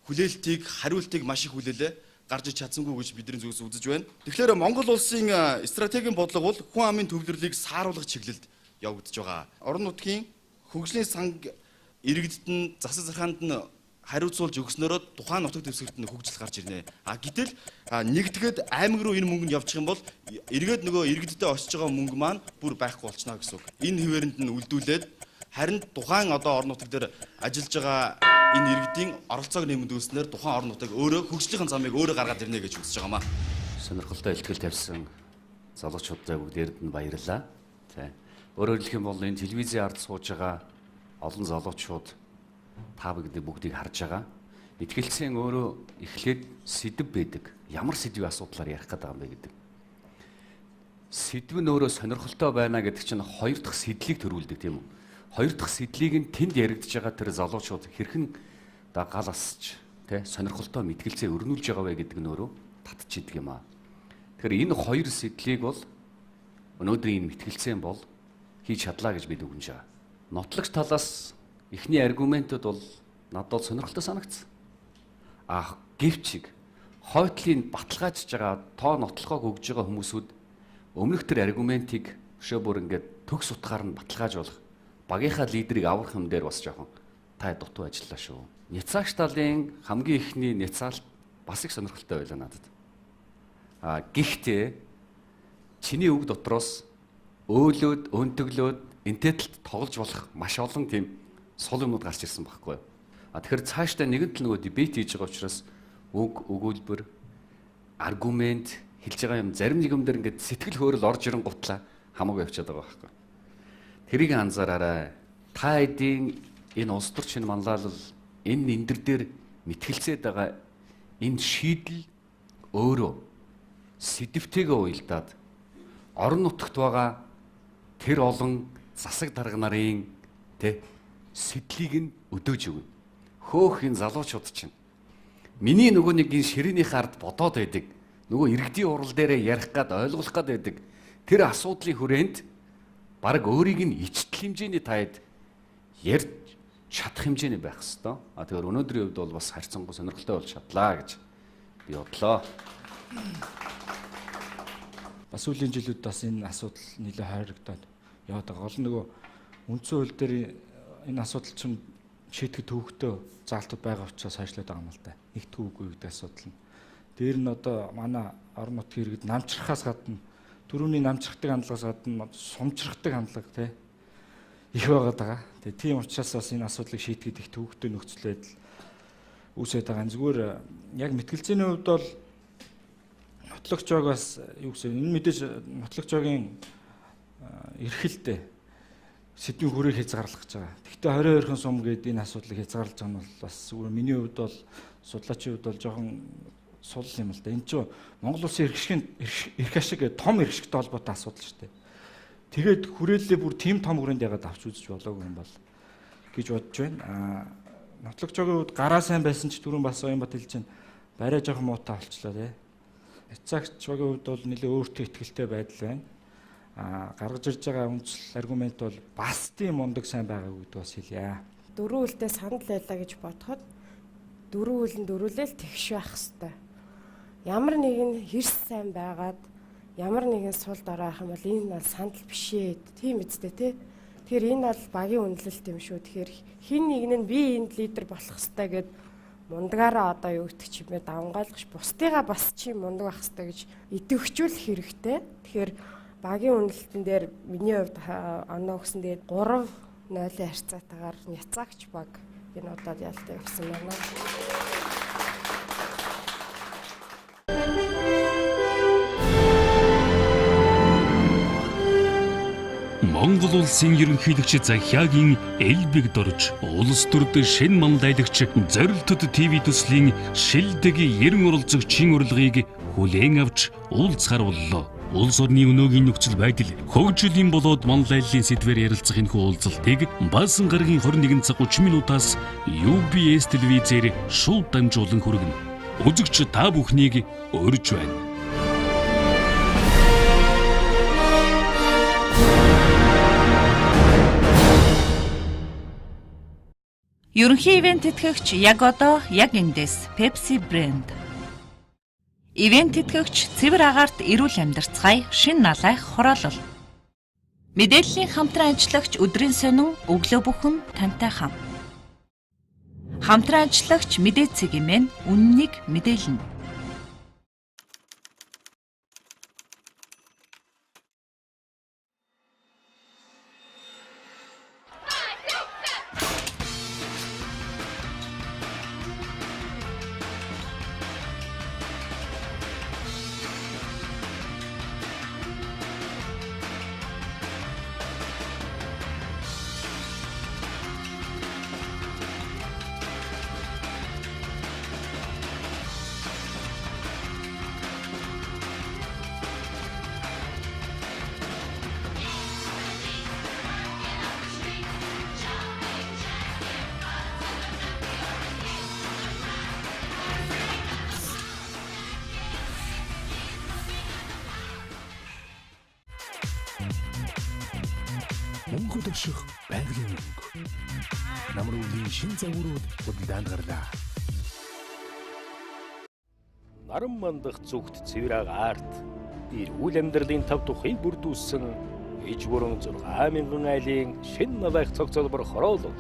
хүлээлтийг, хариултыг маш их хүлээлээ гарч иж чадсангүй гэж бидний зүгээс үзэж байна. Тэгэхээр Монгол улсын стратегийн бодлого бол хүн амын төвлөрлийг сааруулах чиглэлд явагдаж байгаа. Орон нутгийн хөгжлийн санг иргэдэд нь засаг захаанд нь Хариуцуулж өгснөөрөө тухайн нутаг дэвсгэрт нь хөгжил гарч ирнэ. А гэтэл нэгтгэхэд аймаг руу энэ мөнгө нь явчих юм бол эргээд нөгөө иргэддээ очиж байгаа мөнгө маань бүр байхгүй болчихно гэсэн үг. Энэ хэвээрэнд нь үлдүүлээд харин тухайн одоо орон нутаг дээр ажиллаж байгаа энэ иргэдийн оролцоог нэмэгдүүлснээр тухайн орон нутаг өөрөө хөгжлийн замыг өөрөө гаргаад ирнэ гэж үзэж байгаамаа.
Сонирхолтой илтгэл тавьсан залуучуудаа бүгдээрэнд нь баярлалаа. За. Өөрөөр хэлэх юм бол энэ телевизийн ард сууж байгаа олон залуучууд та бүгдийг харж байгаа. Итгэлцэн өөрөө эхлээд сэдэв байдаг. Ямар сэдвийн асуудлаар ярих гэдэг юм бэ гэдэг. Сэдв нь өөрөө сонирхолтой байна гэдэг чинь хоёр дахь сэдлийг төрүүлдэг, тийм үү? Хоёр дахь сэдлийг нь тэнд яригдж байгаа тэр залуучууд хэрхэн гал асч тэ сонирхолтой мэтгэлцээ өрнүүлж байгаа вэ гэдэг нь өөрөө татчихдаг юм аа. Тэгэхээр энэ хоёр сэдлийг бол өнөөдрийн энэ мэтгэлцэн бол хийж чадлаа гэж би дүгнэж байгаа. Нотлогч талаас эхний аргументууд бол надад бол сонирхолтой санагдсан. А гэвч хойтлын баталгаажж байгаа тоо нотлохоог өгж байгаа хүмүүсүүд өмнөх тэр аргументыг өшөө бүр ингээд төгс утгаар нь баталгааж болох багийнхаа лидерийг аврах юм дээр бас жоохон та дутуу ажиллаа шүү. Няцаагч талын хамгийн эхний няцаалт бас их сонирхолтой байлаа надад. А гэхдээ чиний үг дотроос өөлөөд, өнтөглөөд энтэй талд тоглож болох маш олон тийм сул юмнууд гарч ирсэн байхгүй юу. А тэгэхээр цаашдаа нэгэн тал нөгөө debate хийж байгаа учраас үг, өгүүлбэр, аргумент хэлж байгаа юм зарим нэг юм дээр ингээд сэтгэл хөөрөл орж ирэн гутлаа хамаагүй явчихад байгаа байхгүй. Тэрийг анзаараарай. Та хэдийн энэ улс төр чинь манлайлал энэ нэндэр дээр мэтгэлцээд байгаа энэ шийдэл өөрөө сэдвтэйгээ уялдаад орон нутагт байгаа тэр олон засаг дарга нарын тэ сэдлийг нь өдөөж өгнө. Хөөх энэ залуучууд чинь миний нөгөө нэг энэ ширээнийхээ ард бодоод байдаг. Нөгөө иргэдийн урал дээрээ ярих гад ойлгох гад байдаг. Тэр асуудлын хүрээнд баг өөрийг нь ичтэл хэмжээний таад ярьж чадах хэмжээний байх хэвээр. А тэгэхээр өнөөдрийн хувьд бол бас харьцангуй сонирхолтой болж чадлаа гэж би бодлоо.
Бас сүүлийн жилүүд бас энэ асуудал нэлээд хайрагдаад яваад байгаа. Гол нь нөгөө үндсэн хууль дээр энэ асуудал чинь шийтгэх төвөгтэй заалтууд байгаа учраас хайшлаад байгаа юм л да. Нэгтгэх үгүй гэдэг асуудал нь. Дээр нь одоо манай орон нутгийн иргэд намчрахаас гадна түрүүний намчрахдаг хандлагаас гадна сумчрахдаг хандлага тий их байгаад байгаа. Тэгээ тийм учраас бас энэ асуудлыг шийтгэхэд их төвөгтэй нөхцөл байдал үүсээд байгаа. Зүгээр яг мэтгэлцээний хувьд бол нотлогч баг бас юу гэсэн энэ мэдээж нотлогч багийн эрхэлтэй сэдвийн хүрээг хязгаарлах гэж байгаа. Гэхдээ 22хан сум гээд энэ асуудлыг хязгаарлаж байгаа нь бол бас зүгээр миний хувьд бол судлаачийн хувьд бол жоохон сул юм л да. Энэ чинь Монгол улсын эрх ашигын эрх ашиг гэдэг том эрх ашигтай холбоотой асуудал шүү дээ. Тэгээд хүрээллээ бүр тийм том хүрээнд ягаад авч үзэж болоогүй юм бол гэж бодож байна. Аа нотлогч багийн хувьд гараа сайн байсан ч түрүүн бас Оюнбат хэлж чинь барай жоохон муутай болчлоо тий. Няцаагч багийн хувьд бол нэлээ өөртөө ихтэй байдал байна. А гаргаж ирж байгаа үндсэл аргумент бол бас тийм мундаг сайн байгаагүй гэдэг бас хэлье.
Дөрвөн үлдээ санал байлаа гэж бодоход дөрвөн үл нь дөрвөлэл тэгш байх хэвээр. Ямар нэгэн хэрс сайн байгаад ямар нэгэн сул дорой байх юм бол энэ бол сандал биш ээ. Тийм үстэй тий. Тэгэхээр энэ бол багийн үнэлэлт юм шүү. Тэгэхээр хин нэг нь би энд лидер болох хэвээр гэд мундагаараа одоо юу гэдэг чимээ давнгаалгаш бусдыгаа бас чи мундаг байх хэвээр гэж идэвхжүүлэх хэрэгтэй. Тэгэхээр багийн үнэлэлтэн дээр миний хувьд оноо өгсөн тэгээд 3-0-ийн харьцаатайгаар няцаагч баг энэ удаад ялтаа явсан байна.
Монгол улсын ерөнхийлөгч Захиагийн элбэг дорж улс төрд шин манлайлагч Зорилтод ТV төслийн шилдэг 90 оролцогчийн урилгыг хүлээн авч уулзахар боллоо. Улс орны өнөөгийн нөхцөл байдал хөгжлийн болоод манлайллын сэдвээр ярилцах энэхүү уулзалтыг Баасан гарагийн 21 цаг 30 минутаас UBS телевизээр шууд дамжуулан хүргэнэ. Үзэгч та бүхнийг урьж байна.
Ерөнхий ивент тэтгэгч яг одоо яг эндээс Pepsi брэнд. Ивент тэтгэгч цэвэр агаарт эрүүл амьдарцгаая шин налайх хороолол. Мэдээллийн хамтран ажиллагч өдрийн сонин өглөө бүхэн тантай хамт. Хамтран ажиллагч мэдээ цэгийн үннийг мэдээлнэ.
Мөнгөд орших байгалийн мөнгө. Намар өвлийн шин загварууд худалдаанд гарлаа.
Наран мандах зүгт цэвэр агаарт эрүүл амьдралын тав тухыг бүрдүүлсэн иж бүрэн 6000 айлын шин налайх цогцолбор хороолол.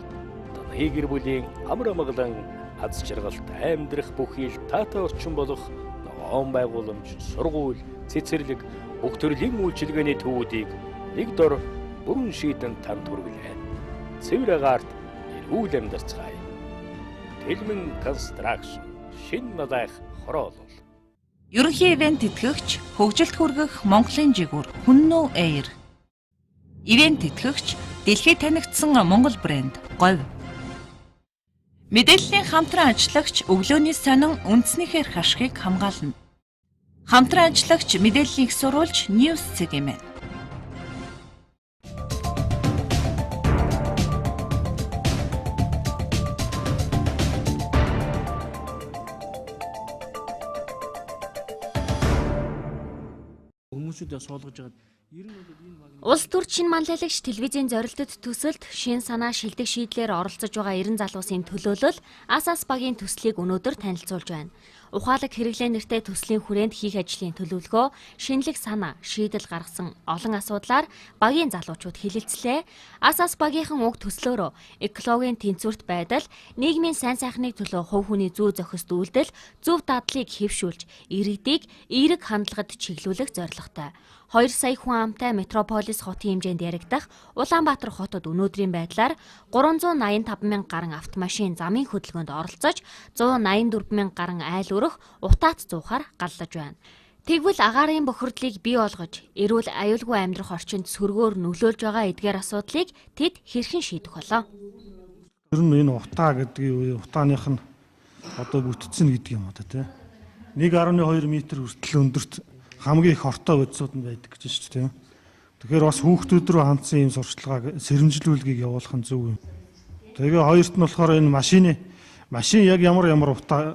Таны гэр бүлийн амар амгалан аз жаргалтай амьдрах бүхий л таатай орчин болох ногоон байгууламж, сургууль, цэцэрлэг бүх төрлийн үйлчилгээний төвүүдийг нэг дор бүрэн шийдэн танд хүргэлээ. Цэвэр агаарт эрүүл амьдарцгаая. Тэлмэн Construction шин налайх хороолол.
Ерөнхий ивент тэтгэгч хөгжилт хүргэх Монголын жигүүр Хүннү Air. Ивент тэтгэгч дэлхийд танигдсан Монгол брэнд Говь. Мэдээллийн хамтран ажиллагч өглөөний сонин үндснийхээ эрх ашгийг хамгаална. Хамтран ажиллагч мэдээллийн их сурвалж News цэг юм.
Хүмүүсүүдээ суулгаж байгаад ер нь бол энэ баг
Улс төр шин манлайлагч телевизийн зорилтод төсөлд шин санаа шилдэг шийдлээр оролцож байгаа 90 залуусын төлөөлөл Асас багийн төслийг өнөөдөр танилцуулж байна. Ухаалаг хэрэглээ нэртэй төслийн хүрээнд хийх ажлын төлөвлөгөө, шинэлэг санаа, шийдэл гаргасан олон асуудлаар багийн залуучууд хэлэлцлээ. Асас багийнхан уг төслөөрөө экологийн тэнцвэрт байдал, нийгмийн сайн сайхныг төлөө хувь хүний зүй зохист үйлдэл, зөв дадлыг хэвшүүлж, иргэдийг эерэг хандлагад чиглүүлэх зорилготой. 2 сая хүн амтай метрополис хотын хэмжээнд яригдах Улаанбаатар хотод өнөөдрийн байдлаар 385 мянга гаруй автомашин замын хөдөлгөөнд оролцож 184 мянга гаруй айл өрөх утаат зуухаар галлаж байна. Тэгвэл агаарын бохирдлыг бий болгож, эрүүл аюулгүй амьдрах орчинд сөргөөр нөлөөлж байгаа эдгээр асуудлыг тэд хэрхэн шийдэх болоо?
Ер нь энэ утаа гэдгийг утааных нь одоо бүтцэн гэдэг юм одоо тий. 1.2 м хүртэл өндөрт хамгийн их хортой бодисууд нь байдаг гэж шүү дээ. Тэгэхээр бас хүүхдүүд рүү хандсан ийм сурчлагыг сэрэмжлүүлгийг явуулах нь зөв юм. Тэгээ хоёрт нь болохоор энэ машин яг ямар утаа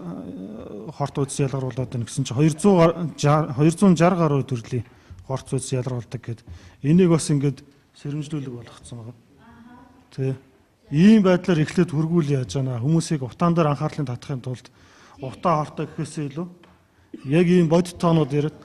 хорт бодис ялгаруулад байна гэсэн чинь 260 гаруй төрлийн хорт бодис ялгаруулдаг гэд. Энийг бас ингээд сэрэмжлүүлэг болгоцсон байна. Тэ. Ийм байдлаар эхлээд хүргүүл яаж байна. Хүмүүсийг утаан дээр анхаарлыг татахын тулд утаа хортой гэхээсээ илүү яг ийм бодит тоонууд яриад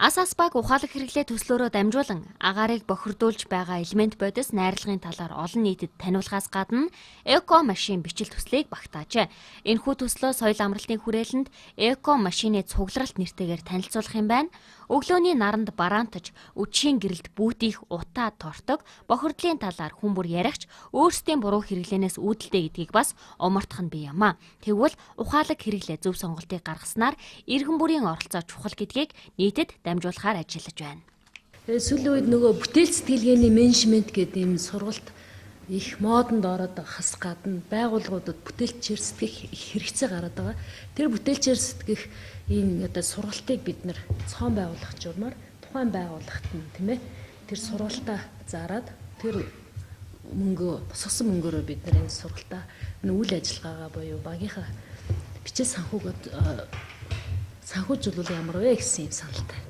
Асас баг ухаалаг хэрэглээ төслөөрөө дамжуулан агаарыг бохирдуулж байгаа элемент бодис найрлагын талаар олон нийтэд таниулахаас гадна эко машин бичил төслийг багтаажээ. Энэхүү төслөө соёл амралтын хүрээлэнд эко машины цугларалт нэртэйгээр танилцуулах юм байна. Өглөөний наранд бараантаж, үдшийн гэрэлд бүүтийх утаа тортог, бохирдлын талаар хүн бүр ярихч өөрсдийн буруу хэрэглээнээс үүдэлтэй гэдгийг бас умартах нь бий юм а. Тэгвэл ухаалаг хэрэглээ зөв сонголтыг гаргаснаар иргэн бүрийн оролцоо чухал гэдгийг нийтэд дамжуулахаар ажиллаж байна.
Тэгээд сүүлийн үед нөгөө бүтээл сэтгэлгээний менежмент гэдэг ийм сургалт их модонд ороод хас гадна байгууллагуудад бүтээлчээр сэтгэх их хэрэгцээ гараад байгаа. Тэр бүтээлчээр сэтгэх ийм одоо сургалтыг бид нэр цоон байгуулах журмаар тухайн байгууллагт нь тийм тэр сургалтаа зараад тэр мөнгөө босгосон мөнгөөрөө бид нар энэ сургалтаа энэ үйл ажиллагаагаа буюу багийнхаа бичээ санхүүгөө санхүүжүүлвэл ямар вэ гэсэн юм саналтай.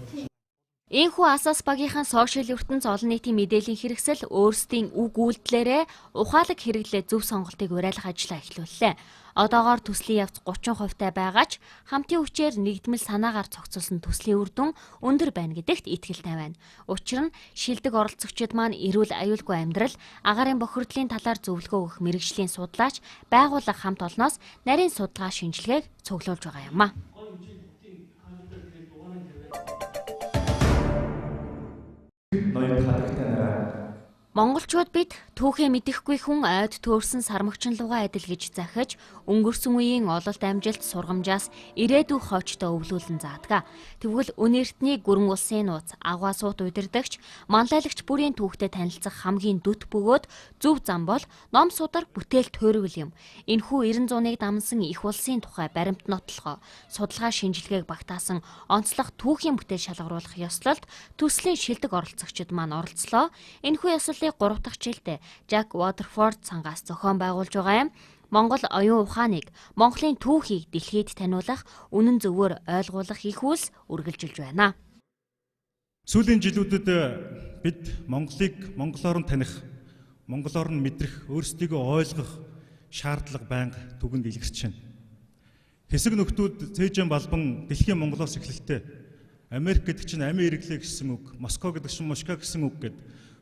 Энэхүү Асас багийнхан сошиал ертөнц олон нийтийн мэдээллийн хэрэгсэл өөрсдийн үг үйлдэлээрээ ухаалаг хэрэглээ зөв сонголтыг уриалах ажлаа эхлүүллээ. Одоогоор төслийн явц 30% байгаа ч хамтын хүчээр нэгдмэл санаагаар цогцолсон төслийн үр дүн өндөр байна гэдэгт итгэлтэй байна. Учир нь шилдэг оролцогчид маань эрүүл аюулгүй амьдрал, агаарын бохирдлын талаар зөвлөгөө өгөх мэргэжлийн судлаач, байгууллага хамт олноос нарийн судалгаа шинжилгээг цуглуулж байгаа юм а.
Ноёд хатагтай нараа.
Монголчууд бид түүхээ мэдэхгүй хүн ойд төөрсөн сармагчин лугаа адил гэж захиж, өнгөрсөн үеийн ололт амжилт сургамжаас ирээдүй хойчтой өвлүүлэн заадаг. Тэгвэл өн эртний гүрэн улсын нууц, агуа суут удирдагч, манлайлагч бүрийн түүхтэй танилцах хамгийн дүт бөгөөд зөв зам бол ном судар бүтээл туйрвал юм. Энэхүү 900-ыг дамнасан их улсын тухай баримт нотлохоо, судалгаа шинжилгээг багтаасан онцлог түүхийн бүтээл шалгаруулах ёслолд төслийн шилдэг оролцогчид маань оролцлоо. Энэхүү ёслолыг 3 дахь жилдээ Жак Уотерфорд сангаас зохион байгуулж байгаа юм. Монгол оюун ухааныг, Монголын түүхийг дэлхийд таниулах, үнэн зөвөөр ойлгуулах их үйлс үргэлжилж байна.
Сүүлийн жилүүдэд бид Монголыг монголоор нь таних, монголоор нь мэдрэх, өөрсдийгөө ойлгох шаардлага байнга түгэнд илэрч байна. Хэсэг нөхдүүд цээжин балбан дэлхийн монголоос эхлэлтэй Америк гэдэг чинь амийн ирэглээ гэсэн үг, Москва гэдэг чинь мушка гэсэн үг гэд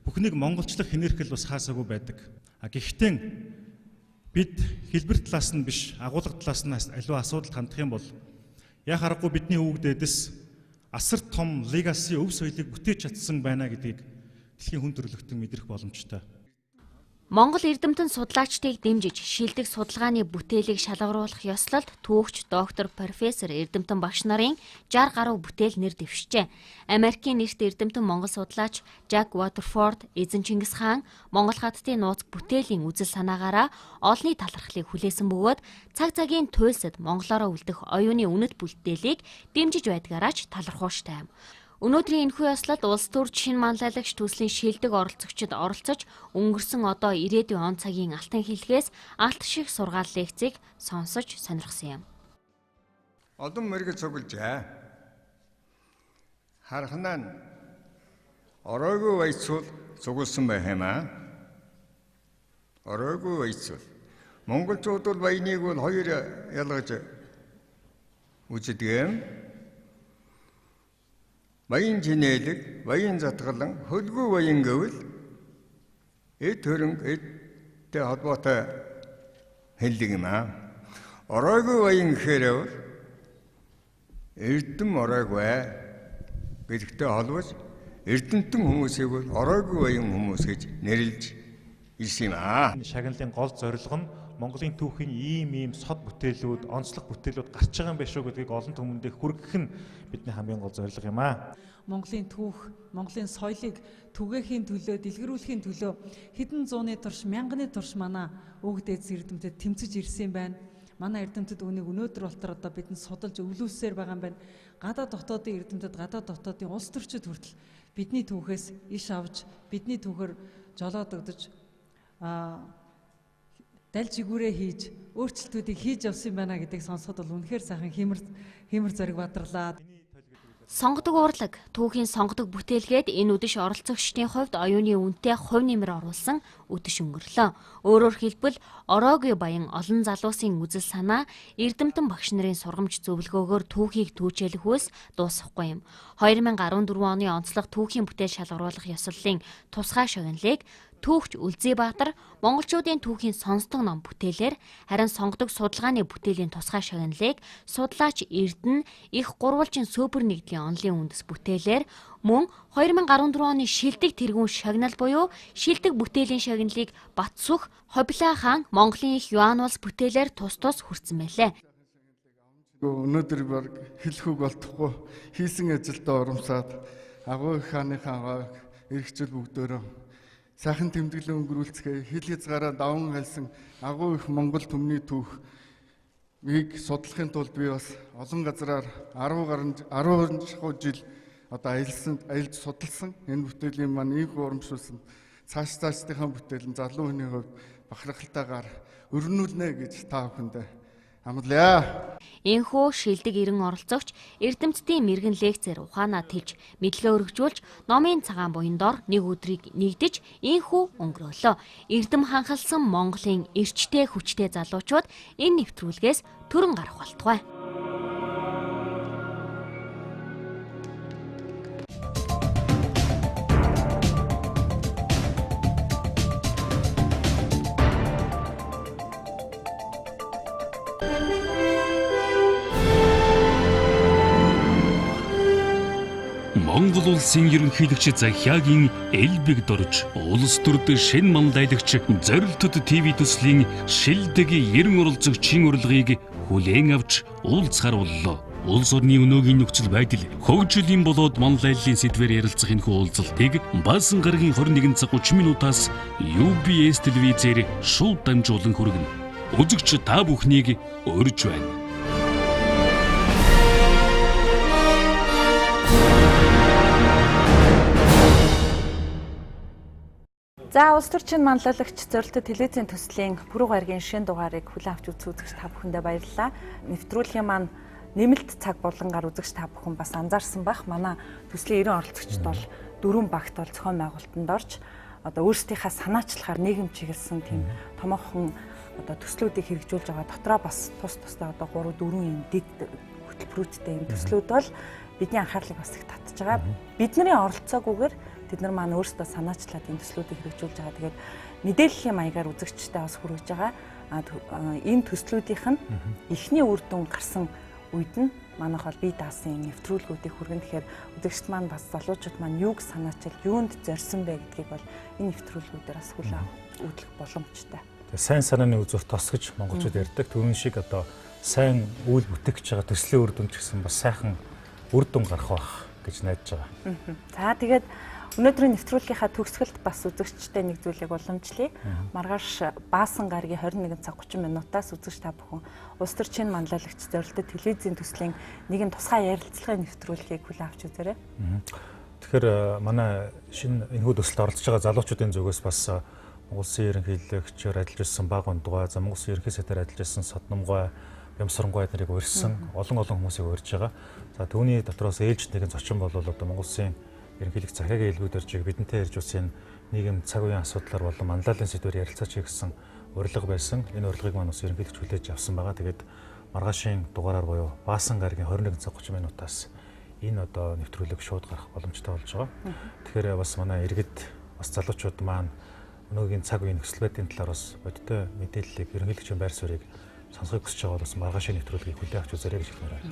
бүхнийг монголчлох хинэрхэл бас хаасаагүй байдаг. А гэхдээ бид хэлбэр талаас нь биш, агуулга талаас нь аливаа асуудалд хандах юм бол яг харахгүй бидний өвөг дээдэс асар том легаси өв соёлыг бүтээж чадсан байна гэдгийг дэлхийн хүн төрөлхтөн мэдрэх боломжтой.
Монгол эрдэмтэн судлаачдыг дэмжиж, шилдэг судалгааны бүтээлийг шалгаруулах ёслолд түүхч, доктор, профессор, эрдэмтэн багш нарын 60 гаруй бүтээл нэр дэвшжээ. Америкийн нэрт эрдэмтэн монгол судлаач Жак Уотерфорд, Эзэн Чингис хаан, Монгол хаттын нууц бүтээлийн үзэл санаагаараа олонний талархлыг хүлээсэн бөгөөд цаг цагийн туйлсад монголоороо үлдэх оюуны үнэт бүтээлийг дэмжиж байдгаараа ч талархууштай юм. Өнөөдрийн энэхүү ёслолд улс төрч шинэ манлайлагч төслийн шилдэг оролцогчид оролцож, өнгөрсөн одоо ирээдүйн он цагийн алтан хэлхээс алт шиг сургаал лекцийг сонсож сонирхсон юм.
Олон мэрэг цуглажээ. Харахнаа нь оройгүй баяцуул цугласан байх юм аа. Оройгүй баяцуул. Монголчууд бол баяныг бол хоёр ялгаж үздэг юм. Баян чинээлэг, баян затгалан, хөлгүй баян гэвэл эд хөрөнгө эдтэй холбоотой хэлдэг юм аа. Оройгүй баян гэхээр бол эрдэм оройгүй гэдэгтэй холбож эрдэмтэн хүмүүсийг бол оройгүй баян хүмүүс гэж нэрлэж ирсэн юм аа.
Шагналын гол зорилго нь Монголын түүхийн ийм сод бүтээлүүд, онцлог бүтээлүүд гарч байгаа юм байна шүү гэдгийг олон түмэндээ хүргэх нь бидний хамгийн гол зорилго юм аа.
Монголын түүх, Монголын соёлыг түгээхийн төлөө, дэлгэрүүлэхийн төлөө хэдэн зууны турш, мянганы турш манай өвөг дээдс эрдэмтэд тэмцэж ирсэн юм байна. Манай эрдэмтэд үүнийг өнөөдөр болтор одоо бидэнд судалж өвлүүлсээр байгаа юм байна. Гадаад дотоодын эрдэмтэд, гадаад дотоодын улс төрчид хүртэл бидний түүхээс иш авч, бидний түүхээр жолоодогдож дал жигүүрээ хийж, өөрчлөлтүүдийг хийж явсан юм байна гэдгийг сонсоход бол үнэхээр сайхан хиймэр зориг бадарлаа.
Сонгодог урлаг, түүхийн сонгодог бүтээлгээд энэ үдэш оролцогчдын хувьд оюуны үнэтэй хувь нэмэр оруулсан үдэш өнгөрлөө. Өөрөөр хэлбэл ороогүй баян олон залуусын үзэл санаа, эрдэмтэн багш нарын сургамж зөвлөгөөгөөр түүхийг түүчээлэх үйлс дуусахгүй юм. 2014 оны онцлог түүхийн бүтээл шалгаруулах ёслолын тусгай шагналыг түүхч Үлзий Баатар монголчуудын түүхийн сонсдог ном бүтээлээр, харин сонгодог судалгааны бүтээлийн тусгай шагналыг судлаач Эрдэнэ их гурвалжин сүүбэр нэгдлийн онолын үндэс бүтээлээр, мөн 2014 оны шилдэг тэргүүн шагнал буюу шилдэг бүтээлийн шагналыг Батсүх Хобилаа хаан Монголын их Юан улс бүтээлээр тус тус хүртсэн байлээ.
Өнөөдөр баг хэлэх үг болтохгүй хийсэн ажилдаа урамсаад агуу их хааныхаа эрхжил бүгдөөрөө сайхан тэмдэглэн өнгөрүүлцгээе. Хил хязгаараа даван хальсан агуу их Монгол түмний түүхийг судлахын тулд би бас олон газраар 10 гаруй 10 шахуу жил одоо аялж судалсан. Энэ бүтээлийн маань ийхүү урамшуулсан цааш цаашдынхаа бүтээл нь залуу хүний хувьд бахархалтайгаар өрнүүлнэ гэж та бүхэндээ амлая.
Энхүү шилдэг 90 оролцогч эрдэмтдийн мэрэгэн лекцээр ухаанаа тэлж, мэдлэгээ өргөжүүлж, номын цагаан буян дор нэг өдрийг нэгдэж энхүү өнгөрөөлөө. Эрдэм ханхалсан Монголын эрчтэй хүчтэй залуучууд энэ нэвтрүүлгээс төрөн гарах болтугай.
Монгол улсын ерөнхийлөгч Захиагийн элбэг дорж, улс төрд шин манлайлагч Зорилтод ТV төслийн шилдэг 90 оролцогчийн урилгыг хүлээн авч уулзахар боллоо. Улс орны өнөөгийн нөхцөл байдал, хөгжлийн болоод манлайллын сэдвээр ярилцах энэхүү уулзалтыг Баасан гарагийн 21 цаг 30 минутаас UBS телевизээр шууд дамжуулан хүргэнэ. Үзэгч та бүхнийг урьж байна.
За улс төрчин манлайлагч Зорилтод телевизийн төслийн Пүрэв гарагийн шинэ дугаарыг хүлээн авч үзсэн үзэгч та бүхэндээ баярлалаа. Нэвтрүүлгийн маань нэмэлт цаг булангаар үзэгч та бүхэн бас анзаарсан бах. Манай төслийн 90 оролцогчд бол дөрвөн багт бол зохион байгуулалтанд орж одоо өөрсдийнхээ санаачлахаар нийгэм чиглэсэн тийм томоохон одоо төслүүдийг хэрэгжүүлж байгаа. Дотроо бас тус тусдаа одоо 3 4 юм дэд хөтөлбөрүүдтэй юм төслүүд бол бидний анхаарлыг бас их татж байгаа. Бидний оролцоогүйгээр тэд нар маань өөрсдөө санаачлаад энэ төслүүдийг хэрэгжүүлж байгаа. Тэгээд мэдээллийн маягаар үзэгчтэй бас хүргэж байгаа. Энэ төслүүдийнх нь эхний үр дүн гарсан үед нь манайх бол бие даасан юм нэвтрүүлгүүдийг хүргэн. Тэгэхээр үзэгчд маань бас залуучууд маань юуг санаачил, юунд зорьсон бэ гэдгийг бол энэ нэвтрүүлгүүдээр бас хүлээн авах боломжтой.
Тэгээ сайн санааны үзүүр тос гэж монголчууд ярьдаг. Түүн шиг одоо сайн үйл бүтээх гэж байгаа төслийн үр дүн ч гэсэн бас сайхан үр дүн гарах байх гэж найдаж байгаа.
За тэгээд өнөөдрийн нэвтрүүлгийнхаа төгсгөлд бас үзэгчтэй нэг зүйлийг уламжлая. Маргааш Баасан гарагийн 21 цаг 30 минутаас үзэгч та бүхэн улс төрчин манлайлагч Зорилтод телевизийн төслийн нэгэн тусгай ярилцлагын нэвтрүүлгийг хүлээн авч үзээрэй.
Тэгэхээр манай шинэ энэхүү төсөлд оролцож байгаа залуучуудын зүгээс бас Монгол Улсын ерөнхийлөгчөөр ажиллаж байсан Баг Ундгай, за Монгол Улсын ерөнхий сайдаар ажиллаж байсан Содномгой, Бямсрангуй нарыг урьсан олон хүмүүсийг урьж байгаа. За түүний дотроос ээлжид нэгэн зочин бол одоо Монгол Улсын ерөнхийлөгч Захиагийн элбэг доржийг бидэнтэй ярьж үсэн нийгэм цаг үеийн асуудлаар болон манлайллын сэдвээр ярилцаач гэсэн урилга байсан. Энэ урилгыг маань бас ерөнхийлөгч хүлээж авсан байгаа. Тэгээд маргаашийн дугаараар буюу Баасан гарагийн 21 цаг 30 минутаас энэ одоо нэвтрүүлэг шууд гарах боломжтой болж байгаа. Тэгэхээр бас манай иргэд бас залуучууд маань өнөөгийн цаг үеийн нөхцөл байдлын талаар бас бодиттой мэдээллийг ерөнхийлөгчийн байр суурийг сонсохыг хүсэж байгаа бол бас маргаашийн нэвтрүүлгийг хүлээн авч үзээрэй гэж хэлмээр байна.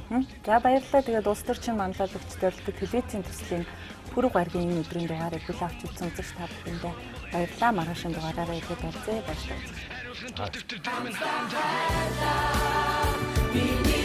За баярлалаа. Тэгээд улс төрчин манлайлагч Зорилтод телевизийн төслийн Пүрэв гарагийн энэ өдрийн дугаарыг хүлээн авч үзсэн үзэгч та бүхэндээ баярлалаа. Маргаашийн дугаараараа иргэд уулзъя. Баярлалаа.